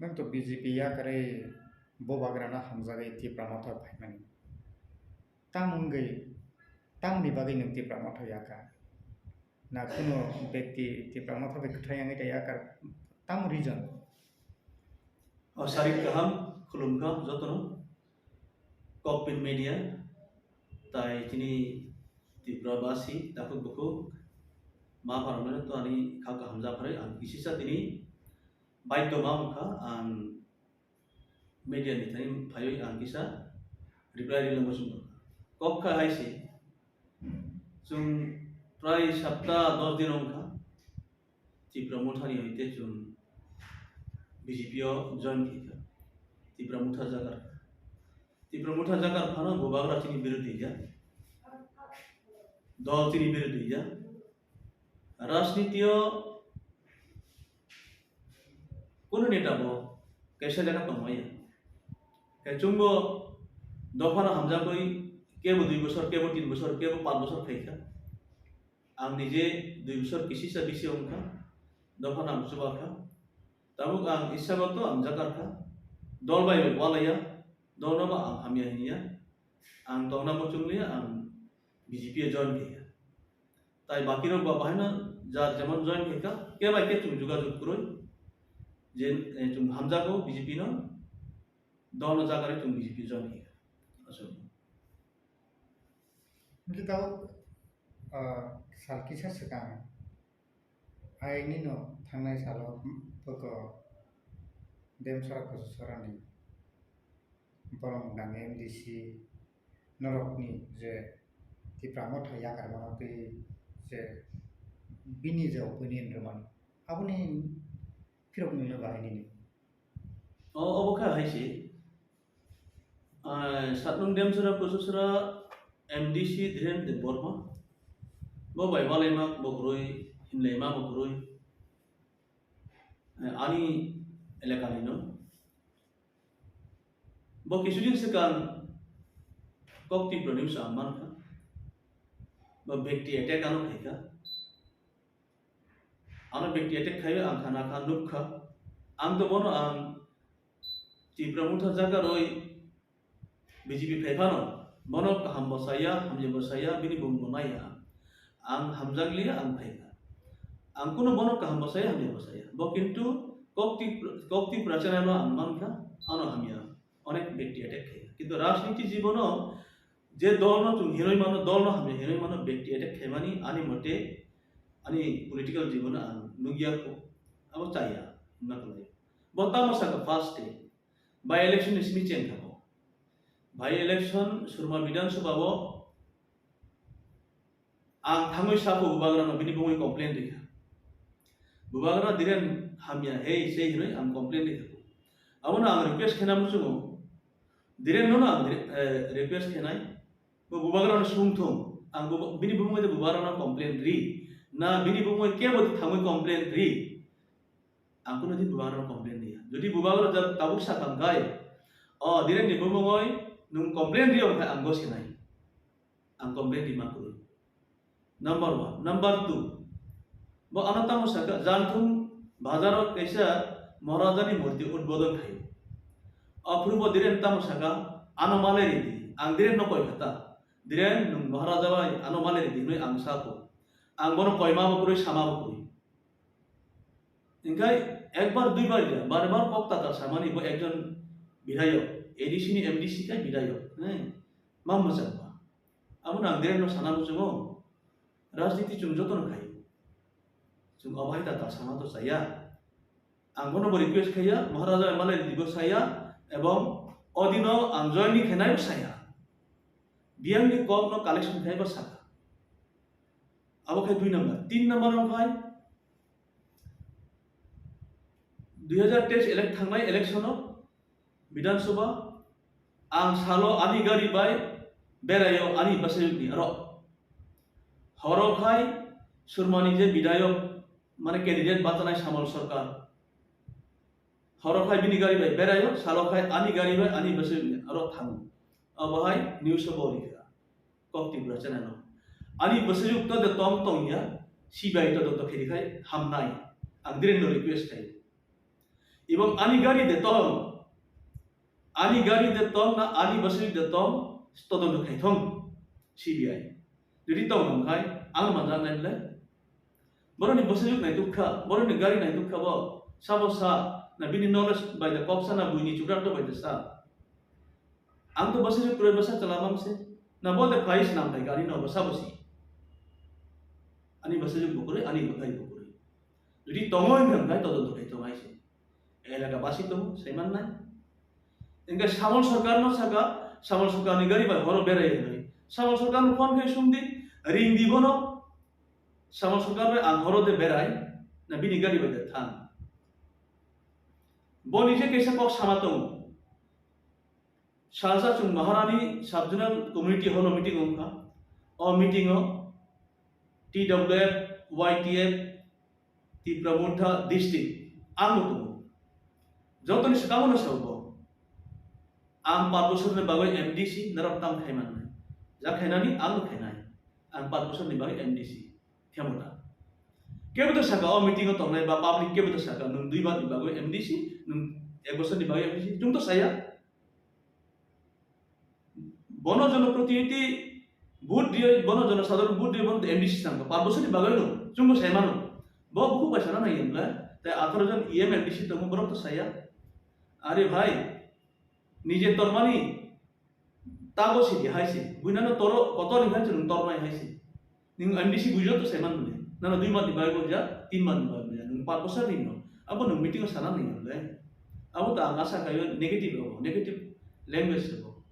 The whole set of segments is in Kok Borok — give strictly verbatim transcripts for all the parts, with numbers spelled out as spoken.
Nwng to B J P yakarwi bubagrano hamjagwi Tipra Motha phaimani. Tamo wngwi, tamoni bagwi nwng Tipra Motha yakha? Na kuno bekti Tipra Motha bai kwthai wngwi tei yakar, tamo reason? O sarik kaham, khulumkha jotono. Kokpin Media, tai tini Tripura basi, takhuk bukhuk, ma pharmano to ani kha kaham japharwi ang kisisa tini baidhyo ma wngkha, ang media ni thani phaiwi ang kisa reply rwna muchung tongkha. Kok kha hai se, chwng prai sapta dos din wngkha, Tipra Motha ni hoite chwng B J P o join khaikha. Tipra Motha jagar. Tipra Motha jagar phano bubagra chini birodhi ya. Dol chini birodhi ya. Rajniti o kunu neta bo kaisa jaga tongmaya. Khe chwngbo dophano hamjakwi kebo dui bosor, kebo tin bosor, kebo panch bosor khaikha. Ang nije dui bosor kisisa bisi wngkha, dophano ang chubakha. Tabuk ang issa goto ang jakarkha. Dol bai walaiya, dolno ba ang hamya hinya. Ang tongna muchungliya, ang B J P o join khaikha. Tai bakirok ba bahaino jar jemon join khaikha, khe bai khe chwng jogajog kwrwi. Je, eh, chwng hamjago B J P no, dolno jagarwi chwng B J P join khaikha. Aswk. Hwnkhe tabuk, ah, sal kisa swkang, aini no thangnai salo, hmm, toko Demsora Kososorani borok nang M D C norokni je Tipra Motha yakarmano twi je bini je opinion rwmani, aboni phirok nini bahai nini. O, obo kha hai se. Ah, Satnung Demsora Kososorani M D C Dhiren Debbarma. Bo bai walaima bo kwrwi, hinlaima bo kwrwi. Eh, ani elakani no. Bo kisu din swkang Kok Tipra News ang mankha. Bo bekti attack ano khaikha. Ano bekti attack khaiwi ang khana kha, nukha. Ang to bono ang Tipra Motha jagarwi B J P phai phano, bono kaham bo saya, hamya bo saya, bini bumung bo naiya. Ang hamjakliya, ang phaikha. Ang kuno bono kaham bo saya, hamya bo saya. Bo kintu Kok Tip-, Kok Tipra channel no ang mankha, ano hamya. Onek bekti attack khaiya. Kintu rajniti jibono je dolno chwng hinwi mano, dolno hamya hinwi mano, bekti attack khaimani ani mote, ani political jibono ang nukya kho. Abo chaya, hwnma kwlai. Bo tamo sakha first day. By election ni simi chengkha bo. By election Surma Bidhan Sabha o ang thangwi sakho bubagrano bini bumui complain rikha. Bubagra Dhiren hamya hei sei hinwi ang complain rikha. Abono ang request khena muchungo. Dhiren nono ang re-, eh, request khenai. Bo bubagrano sungthung. Ang bu-, bini bumui de bubagrano complain ri. Na bini bumui kebo thangwi complain ri. Ang kuno din bubagrano complain riya. Jodi bubagra jab tabuk sakang kai, o Dhiren ni bumungoi nung complain riyo khai ang gosinai. Ang complain rima kwrwi. Number one. Number two. Bo ano tamo saka, Janthung bazaro kaisa Maharajani murti udbodon khaio. Aphuru bo Dhiren tamo saka, ano malai ridi. Ang Dhiren no koi khata. Dhiren nung Maharaja bai ano malai ridi hinwi ang sako. Ang bono koima bo kwrwi, sama bo kwrwi. Hingkhai ekbar duibar ya, bar bar kok tatal samani bo ekjon bidhayok, A D C ni M D C khai bidhayok, he, ma mwchangma. Abono ang Dhiren no sana muchungo, rajniti chwng jotono khai. Chwng obo hai tatal sama to chaya. Ang bono bo request khaiya, Maharaja malai ridi bo saya, ebong odino ang join ni khenai bo saya. Biyang ni kok no collection khai bo saka. Abo khai dui number. Tin number wng khai dui hajar teis elek-, thangnai election o Bidhan Sabha ang salo ani gari bai beraio ani bwsayok ni aro. Horo khai Surmani je bidhayok mane candidate bachanai Samol Sarkar. Horo khai bini gari bai beraio, salo khai ani gari bai ani bwsayok ni aro thango. Abo hai news o bo rikha. Kok Tripura channel o. Ani bwsayok to de tong tong ya, C B I to do to kheri khai hamnai. Ang Dhiren no request khai. Ebong ani gari de tong, ani gari de tong na ani bwsajwk de tong, todonto khai thong C B I. Jodi tong wng khai ang manjaknai le. Borokni bwsajwk naituk kha, borokni gari naituk kha bo. Sabo sa, na bini knowledge bai de kok sa na buini chukrakto bai de sa. Ang to bwsajwk kwrwi bwsa chwla mang se. Na bo de phai swnam bai gari no bwsa bwsi. Ani bwsajwk bo kwrwi, ani bwkhai bo kwrwi. Jodi tongo wng kha, todonto khai tong hai se. Elaka basi tongo, sai mannai. Engkhe Samol Sarkar no saka, Samol Sarkar ni gari bai horo berai hinwi. Samol Sarkar no phone khai sung di, ring di bono. Samol Sarkar bai ang horo de berai, na bini gari bai de thang. Bo ni je kaisa kok sama tongo. Salsa chwng Maharani Sub-Zonal Community Hall o meeting wngkha. O meeting o T W F, Y T F, Tipra Motha District, ang bo tongo. Jotoni swkango no sabo bo. Ang pat bosor ni bagwi M D C norok tam khai mannai. Ja khainani ang no khainai. Ang pat bosor ni bagwi M D C. Khemota. Kebo to saka o meeting o tongnai ba public kebo to saka nwng dui bar ni bagwi M D C, nwng ek bosor ni bagwi M D C, chwng to saya. Bono jonoprotinidhi vote diye, bono jonosadharon vote diye, bono M D C tangkha. Par bosor ni bagwi no, chwngbo sai mano. Bo bukhuk bai sana nai emla, tai atharo jon E M M D C tongo, borok to saya. Are bhai, nije tormani tago sidi hai se. Buinano toro, kotor ni hai chwng tormai hai se. Nwng M D C bujo to sai man mani. Nano dui mat ni bagwi buja, tin mat ni bagwi buja. Nwng par bosor ni no. Abo nwng meeting o sana nai emla. Abo to ang asa kayo negative abo, negative language abo.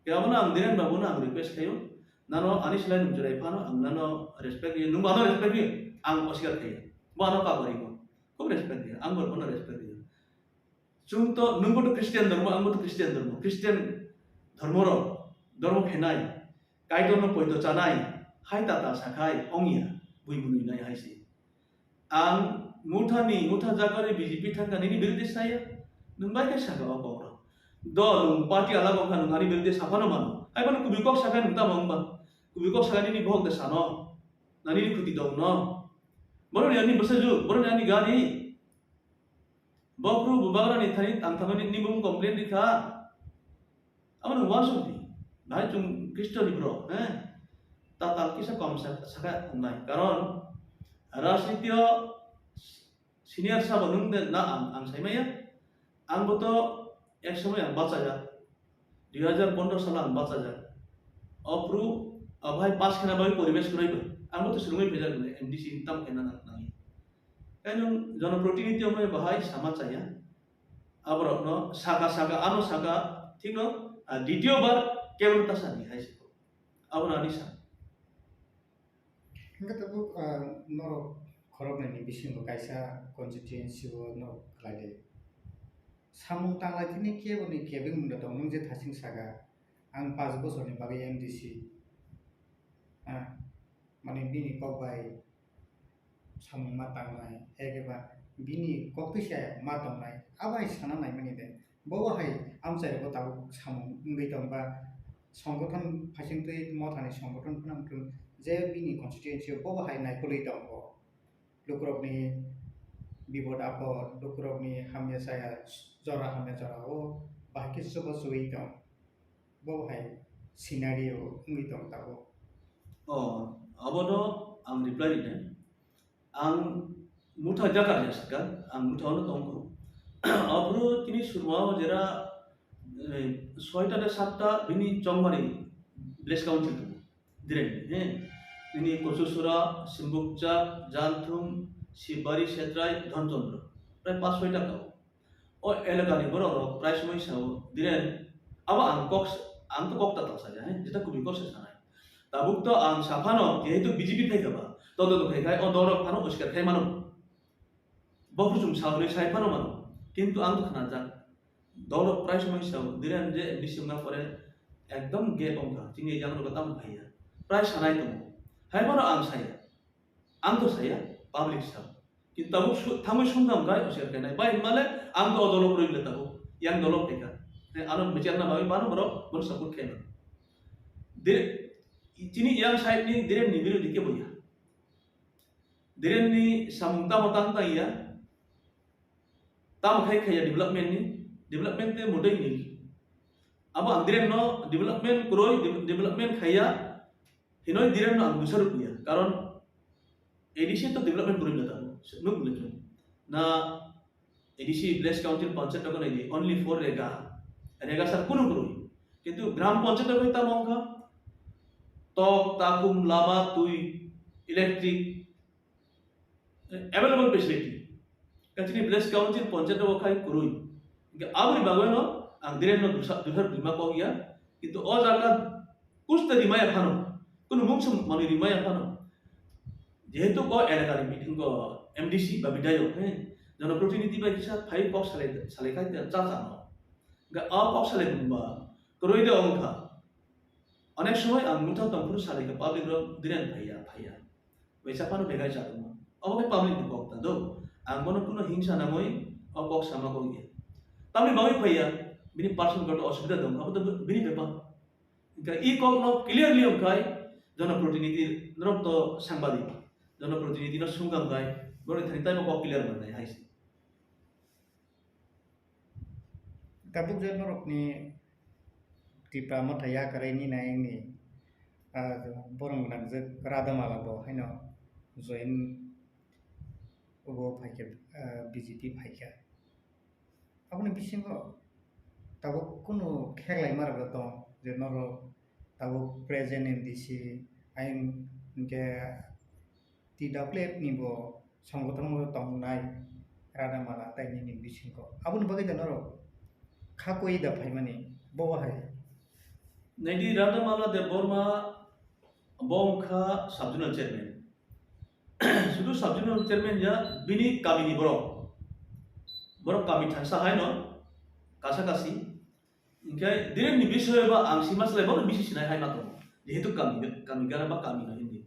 Khe abono ang Dhiren babu no ang request khayo, nano ani slai nwng chwrai phano ang nano respect riyo, nwng ano respect riyo, ang oswkar khayo. Bo ano kabari bo. Khub respect riyo, ang bo bono respect riyo. Chwng to, nwng bo to Christian dhormo, ang bo to Christian dhormo. Christian dhormo rok, dhormo khainai, Kaitor no poito chanai, hai tata sakhai, ongya, bui bunui nai hai se. Ang Motha ni, Motha jaga ni B J P thangkha nini biruddhe saya. Nwng bai khe saka o kok rok. Do nwng party alak wngkha nwng ani biruddhe saphano mano. Hai phano kubui kok sakha nwng tamo wngba. Kubui kok sakha nini bohok de sano. Na nini khuti dong no. Borok ni ani bwsajwk, borok ni ani gari. Bo phuru bubagra ni thani ang thangmani nini bumung complain rikha. Abo nwng uansuk di, bahai chwng Khristo ni borok, he? Tatal kisa kom sa-, saka wngnai. Karon rajniti o senior sabo nwng de na ang, ang sai maya. Ang bo to ek somoi ang bachajak. Dui hajar pondro salo ang bachajak. Ophru, ah, bahai pass khena bagwi poribesh kwrwi bai. Ang bo to swrwngwi phaijak bwle, M D C ni tam khaina nang-, nangya. Khe nwng jonoprotinidhi wngmani bahai sama chaya. Aborokno saka saka, ano saka, thikno, ah, ditiyo bar kebo ta sani hai se. Abono ani sa. Hwnkhe tabuk, ah, norok khoroknwi ni bisingo kaisa constituency o norok khlai lai. Samung tanglai tini kebo ni kebeng munda tong, nwng je thasing saka, ang panch bochor ni bagwi M D C. Ah, mane bini kok bai samung ma tangnai, ekeba bini koktwi se ma tongnai, abai sana naimani de. Bobo hai amchai rogo tabuk samung wngwi tong ba, songgothon phaisingtwi mothani songgothon phano wngthung je bini constituency o bobo hai naikolwi tongo. Lukurokni bipod apod, lukurokni hamya chaya jora hamya jora o bahai khe chubachuwi tong. Bo hai scenario wngwi tong tabuk. O, abono ang reply rina. Ang Motha jaga rwya sakha, ang Motha ono tongkho. Aphuru tini surma o jera, eh, soita de satta bini chongmani village council tongo. Dhiren, he. Nini Kochusora, Simbukchak, Jalthum, Sibari, Setrai, Dhonchandra. Prai pas soita kao. O elakani borok rok prai somoi sao, Dhiren, abo ang kok s-, ang to kok ta toksa ya, he, jeta kubui kok se sanai. Tabuk to ang saphano, jehetu B J P phai kha ba, todonto khai khai, o dol rok phano oskar khai mano. Bo huchung sawi sai phano mano. Kintu ang to khna jak. Dol rok prai somoi sao, Dhiren je M D C wngna pore ekdom gap wngkha, chini yang rok tamo phai ya. Prai sanai tongo. Hai phano ang saya. Ang to saya, public sao. Kintu tabuk su-, thangwi sungkha wngkha, oskar khainai. Bai hinmale, ang to o dolo kwrwi le tabuk. Yang dolo phaikha. He, ano bichar na bagwi bano borok, bono support khainai. Dire, chini yang side ni Dhiren ni birodhi kebo ya. Dhiren ni samung tamo tang tang ya. Tamo khai khaiya development ni, development te mudai ni. Abo ang direct no development kroi, de-, development khaiya, hinoi direct no ang busa rukya. Karon A D C to development kroi na tamo, nuk bule tu. Na A D C, Village Council, Panchayat to kanai di, only for rega. Rega sar kunu kroi. Kintu Gram Panchayat to kai tamo wngkha, tok, takhum, lama, twi, electric, available facility. Kachini Village Council, Panchayat o khai kwrwi. Hingke aboni bagwi no ang direct no dusa-, duhar rima kok ya. Kintu o jaga kuste rimaya phano, kunu mungsa manwi rimaya phano. Jehetu o elakani meeting ko M D C ba bidayok, he, jonoprotinidhi bai kisa phai kok salai, salai khai cha cha no. Hingke o kok salai mungba kwrwi de wngkha. Onek somoi ang nukha tongphuru salai kha public rok direct phaiya, phaiya. Waisa phano begai chakma. Obo khe public ni kok ta do. Ang bono kuno hingsa nangwi o kok sama kok ya. Tamni bagwi phaiya, bini personal goto osubida dong, abo to bini bepar. Hingkhe i kok no clearly wngkhai, jonoprotinidhi norok to sangbadik. Jonoprotinidhi no sungkang khai, borok thani taibo kok clear manai hai se. Tabuk je norokni Tipra Motha yakarwi ni nai ni, ah, borok gwnang je Radha Mala bo haino join obo phaikha, ah, B J P phaikha. Aboni bisingo tabuk kunu kheklai ma rok tong je norok tabuk present M D C ayang hingke T W F ni bo songothon o tongnai Radha Mala tai nini bisingo. Aboni bagwi da norok kha koi da phaimani bo hai. Naidi Radha Mala Debbarma bo wngkha sub-zonal chairman. Sudu sub-zonal chairman ya bini kamini borok. Borok kami thansa hai no kasa kasi. Hingke direct ni bisoy ba ang sima slai bono bisi sinai hai ma tongo. Jehetu kami, kami gara ba kami no hindi.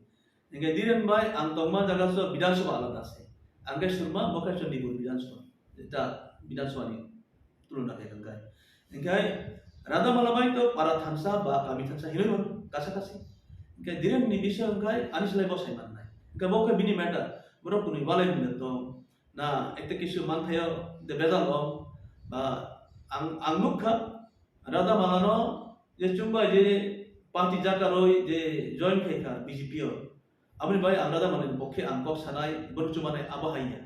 Hingke direct bai ang tongma jaga so Bidhan Sabha alada ase. Ang ke surma bo khe Chandigarh Bidhan Sabha. Eta Bidhan Sabha ni tulona khe hingke. Hingke Radha Mala bai to para thansa ba kami thansa hinoi mano, kasa kasi. Hingke direct ni bisoy hingke ani slai bo sai mannai. Hingke bo khe bini matter, borok kunui walai mile tong. Na, ekta kisu manthaio de bejal o, ba, ang, ang nukha, Radha Mala no je chumbai je party jakarwi je join khaikha B J P o. Aboni bai ang Radha Mala ni pokhe ang kok sanai, bono chumanai abo haiya.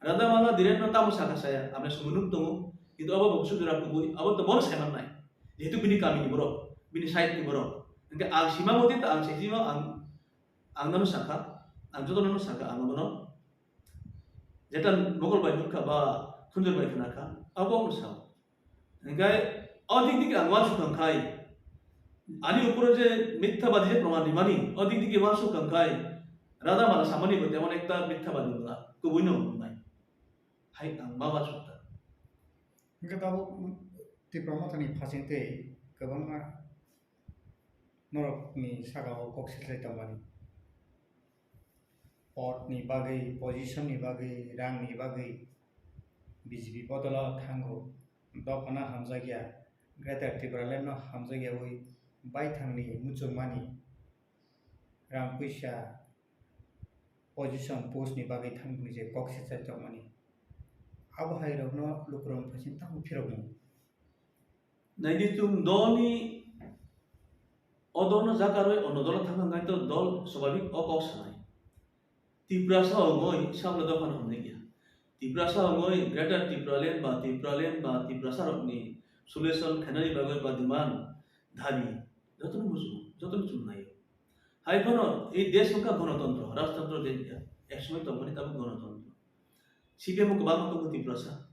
Radha Mala direct no tamo saka saya, aboni sumui nuk tongo, kintu abo bo kusu jora kubui, abo to bono sai mannai. Jehetu bini kamini borok, bini side ni borok. Hingke ang sima moti ta ang sejima ang, ang nono saka, ang joto nono saka, ang bono. Jeta Mongol bai nukha ba Khunjur bai khna kha, abo ang sao. Hingkai o dik dik ang uansuk kang khai. Ani uporo je mitha badi je proman rimani, o dik dik uansuk kang khai. Radha Mala samani bo temon ekta mitha badi wngla, kubui no wngnai. Hai ang ma uansuk ta. Hingke tabuk Tipra Mothani phasing tei kwbangma norokni saka o kok silai tongmani. Pod ni bagwi, position ni bagwi, rang ni bagwi B J P bodol o thango. Dophano hamjakya, Greater Tipraland no hamjakyawi baithang ni muchungmani rang puisa, position, post ni bagwi thangmani je kok silai tongmani. Abo hai rok no lukurok phasing tamo phirokmung. Naidi chwng dolni, o dolno jakarwi ono dolo thangkha hwnkhe to dol swbabik o kok sanai. Tiprasa wngwi sabla dophano hamjakya. Tiprasa wngwi Greater Tipraland ba Tipraland ba Tiprasarokni solution khainani bagwi ba demand, dabi jotono muchungo, jotono chumnaio. Hai phano ei desh wngkha gonotantro, rajtantro desh ya. Ek somoi tongmani tabuk gonotantro. C P M o kwbangma tongo Tiprasa.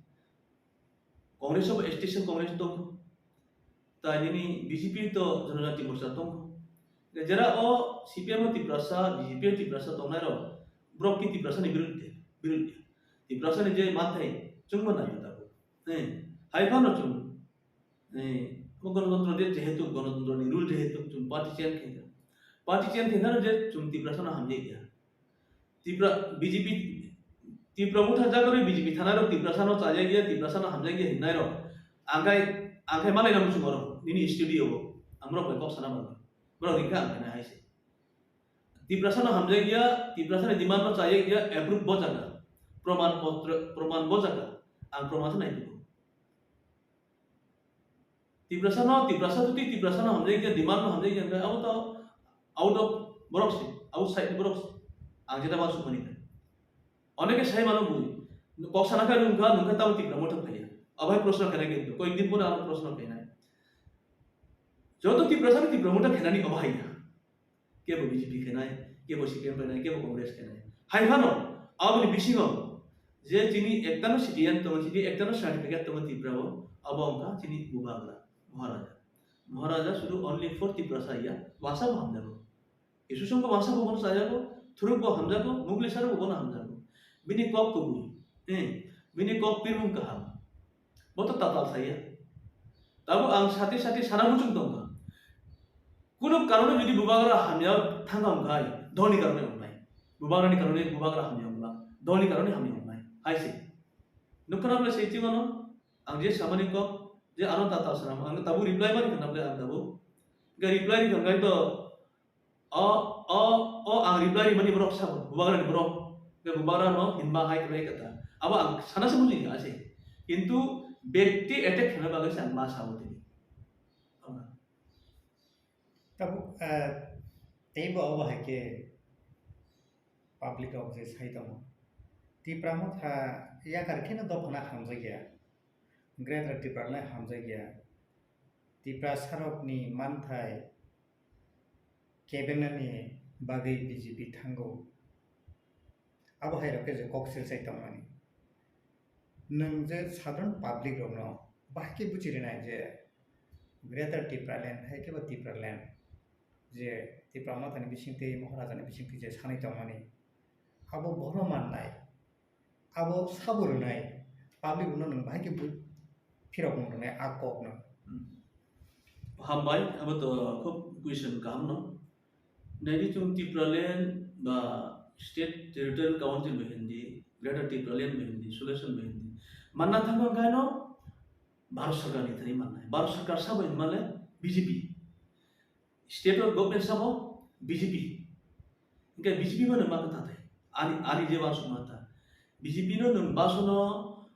Congress o bo station Congress tongo. Tai nini B J P to Janajati Morcha tongo. Jera o C P M o Tiprasa, B J P o Tiprasa tongnai rok, borok ki Tiprasa ni birudde, birudde. Tiprasa ni je manthai chwngma nai tabuk. Eh, hai phano chwng, eh, bo gonotantro je jehetu gonotantro ni rule jehetu chwng party change khaikha. Party change khaikha je chwng Tiprasa no hamjak ya. Tipra, B J P, Tipra motha jagarwi B J P thanai rok Tiprasa no chajak ya, Tiprasa no hamjak ya hinai rok. Angkai, angkai malai na muchung oro, nini studio o. Ang borok bai kok sana bangwi. Borok ringkha angkai na hai se. Tiprasa no hamjak ya, Tiprasa ni demand no chajak ya, approve bo jaga. Proman potro, proman bo jaga. Ang proman se nai tubu. Tiprasa no, Tiprasa tuti, Tiprasa no hamjai khe, demand no hamjai khe, abo to out of borok se, outside borok se. Ang jeta ba sumani khe. Oneke sai mano bui. Kok sana khe nungkha, nungkha tamo Tipra Motha phaiya. Abai proshno khainai kintu, koyek din pore aro proshno khainai. Joto Tiprasa no Tipra Motha khainani obo haiya. Kebo B J P khenai, kebo C P M khenai, kebo Congress khenai. Hai phano, aboni bisingo je chini ektano citizen tongo, chini ektano certificate tongo Tripura o, abo wngkha chini Bubagra, Maharaja. Maharaja sudu only for Tiprasa ya, wasa bo hamjago. Kisu songkha wasa bo bono chajago, thuruk bo hamjago, mugli saro bo bono hamjago. Bini kok kubui, eh, bini kok pirmung kaham. Bo to tatal saya. Tabo ang sati sati sana muchung tongkha. Kuno karone jodi Bubagra hamya thangkha wngkhai, dhoni karone wngnai. Bubagrani karone Bubagra hamya wngla, dhoni karone hamya wngnai. Hai se. Nukha na bole sei chimano, ang je samani kok, je ano tatal sana, ang tabo reply mani khna bole ang tabo. Ga reply ri khna to, O, o, o ang reply rimani borok sabo, Bubagrani borok. Be Bubagrano hinma hai khlai kata. Abo ang sana se mujung ya se. Kintu bekti attack khlai bagwi se ang ma sabo tini. Tabuk, eh, teibo abo hai khe public rok je sai tongo. Tipra Motha yakar kheno dophano hamjakya. Greater Tipraland hamjakya. Tiprasarokni manthai kebenani bagwi B J P thango. Abo hai rok khe je kok silsai tongmani. Nwng je sadharan public rokno bahai khe buchi rinai je Greater Tipraland hai khe bo Tipraland je Tipra Mothani bisingtwi Maharaja ni bisingtwi je sanwi tongmani. Abo bono mannai. Abo sabo rwnai, public rokno nwng bahai khe bu-, phirokmung rwnai a kokno. Hmm. Hambai, abo to khub question kaham no. Naidi chwng Tipraland ba State Territorial Council bai hindi, Greater Tipraland bai hindi, Solution bai hindi. Manna thangma khaino Bharat Sarkar ni thani mannai. Bharat Sarkar sabo hinmale B J P. State o government sabo B J P. Hingke B J P mano ma kata tai. Ani, ani je wansuk ma ta. B J P no nwng basono,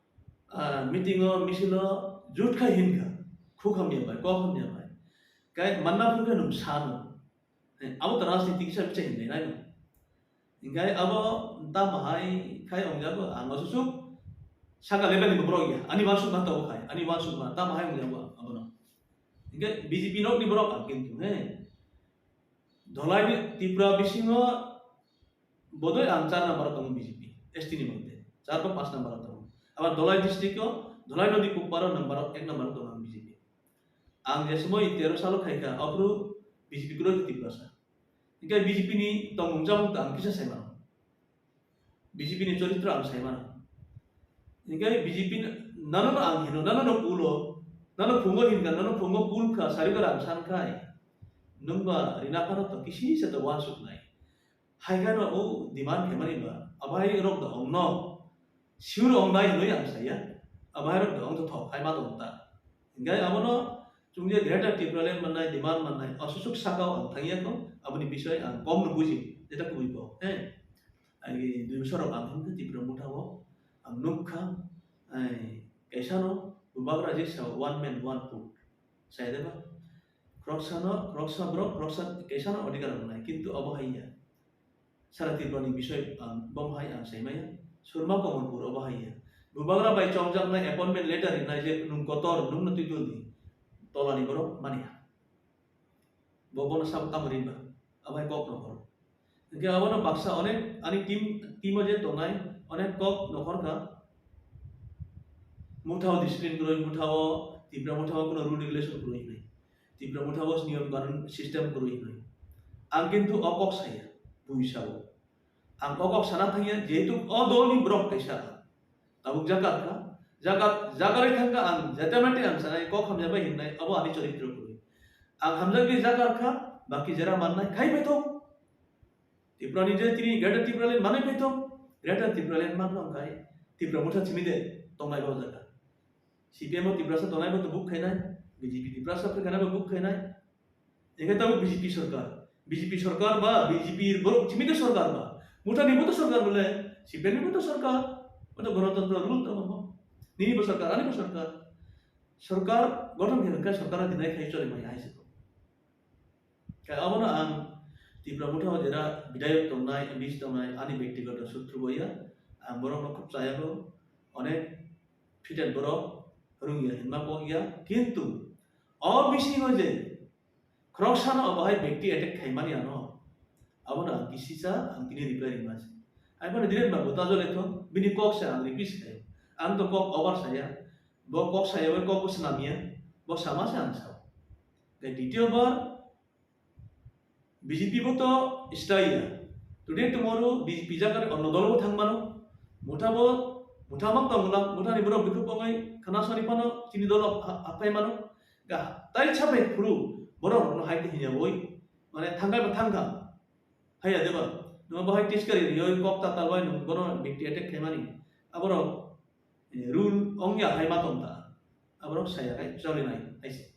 ah, meeting o, misil o, jut khai hinkha. Khuk hamya bai, kok hamya bai. Kai manna phuru khe nwng sano. He, abo to rajniti kisa bichai hinwi nai no. Hingke abo tamo hai khai wngjago, ang o susuk saka level ni borok ya. Ani wansuk ma tabo khai, ani wansuk ma tamo hai wngjago abono. Hingke B J P nok ni borok ang kintu, he. Dholai ni Tripura bisingo bodoi ang char number o tongo B J P, S T ni moddhe. Char ba panch number o tongo. Abar Dholai district o, Dholai nodi kupar o number o, ek number o tongo ang B J P. Ang je somoi tero salo khaikha, aphuru B J P kwrwi khe Tiprasa. Hingke B J P ni tongmung chamung ta ang kisa sai mano. B J P ni choritro ang sai mano. Hingke B J P ni, nano no ang hino, nano no kulo, nano phungo hinka, nano phungo kulkha, sarikar ang sankhai. Nwngba rina phano to kisi se to wansuk nai. Hai khe no o demand khaimani ba, abai rok da ong no, sure ong nai hinwi ang saya, abai rok da ong to thok hai ma tong ta. Hingke abono chwng je Greater Tipraland mannai, demand mannai, o susuk saka o ang thangya kho, aboni bisoi ang kom no buji, jeta kubui kho, he. Ai dui bosor rok ang himkhe Tipra Motha o ang nukha, ai kaisa no Bubagra je sa one man one vote, sai de ba? Khoroksa no, khoroksa borok, khoroksa kaisa no odhikar wngnai, kintu obo hai ya. Sara Tripura ni bisoi ang, bom hai ang sai maya. Surma Kamalpur obo hai ya. Bubagra bai chongjaknai appointment letter rinai je nwng kotor, nwng no twi dul di. Tola ni borok mani ha. Bo bono sabo tamo rinba. Abo hai kok no horo. Hingke abono baksa onek ani team, team o je tongnai onek kok nokhor kha. Motha o discipline kwrwi, Motha o Tipra Motha o kuno rule regulation kwrwi hinwi. Tipra Motha o niyom kanun system kwrwi hinwi. Ang kintu o kok saya, buisa o. Ang o kok sana thangya, jehetu o dol ni borok kaisa ang. Tabuk jakar kha, jakar, jakarwi thangkha ang, jeta mate ang sanai kok hamya bai hinnai, abo ani choritro kwrwi. Ang hamjakni jakar kha, baki jera mannai, khai bai thok. Tripura ni je tini Greater Tipraland manwi bai thok, Greater Tipraland man bang khai, Tipra Motha chimi de tongnai bo jaga. C P M o Tiprasa tongnai bo to buk khainai, B J P Tiprasa phai khainai bo buk khainai. Hingke tabuk B J P sorkar. B J P sorkar ba, B J P borok chimi to sorkar ba. Motha ni bo to sorkar bole, C P M ni bo to sorkar. Bo to Ganatantro rule tongo bo. Nini bo sarkar, ani bo sarkar. Sarkar gothon khe hwnkhe sarkar no dinai khai choli maya hai se. Khe abono ang Tipra Motha o jera bidayok tongnai, M D C tongnai, ani bektigoto sutru bo ya, ang borok no khub chaya bo, onek fit and borok rung ya hinma kok ya, kintu o bisingo je khoroksa no bahai bekti attack khaimani ano, abono ang kisisa ang tini reply ringma se. Ai bono Dhiren babu ta jole thon, bini kok se ang repeat khayo. Ang to kok over saya, bo kok saya, bo kok bo swnam ya, bo sama se ang sao. Khe ditiyo bar B J P bo to stay ya. Today tomorrow B J P jaga onno dolo bo thang mano. Motha bo, motha mang tong lang, motha ni borok bikhup ongoi khana sani phano chini dolo ha-, hapai mano. Ga tai chapai phuru borok rokno hai te hinya boi. Mane thangkai ba thangkha. Haiya deba. Nung bo hai tiskari riyoi kok ta talbai nung bono bekti attack khaimani. Aborok, eh, rule ongya hai ma tong ta. Aborok saya kai choli nai. Aise.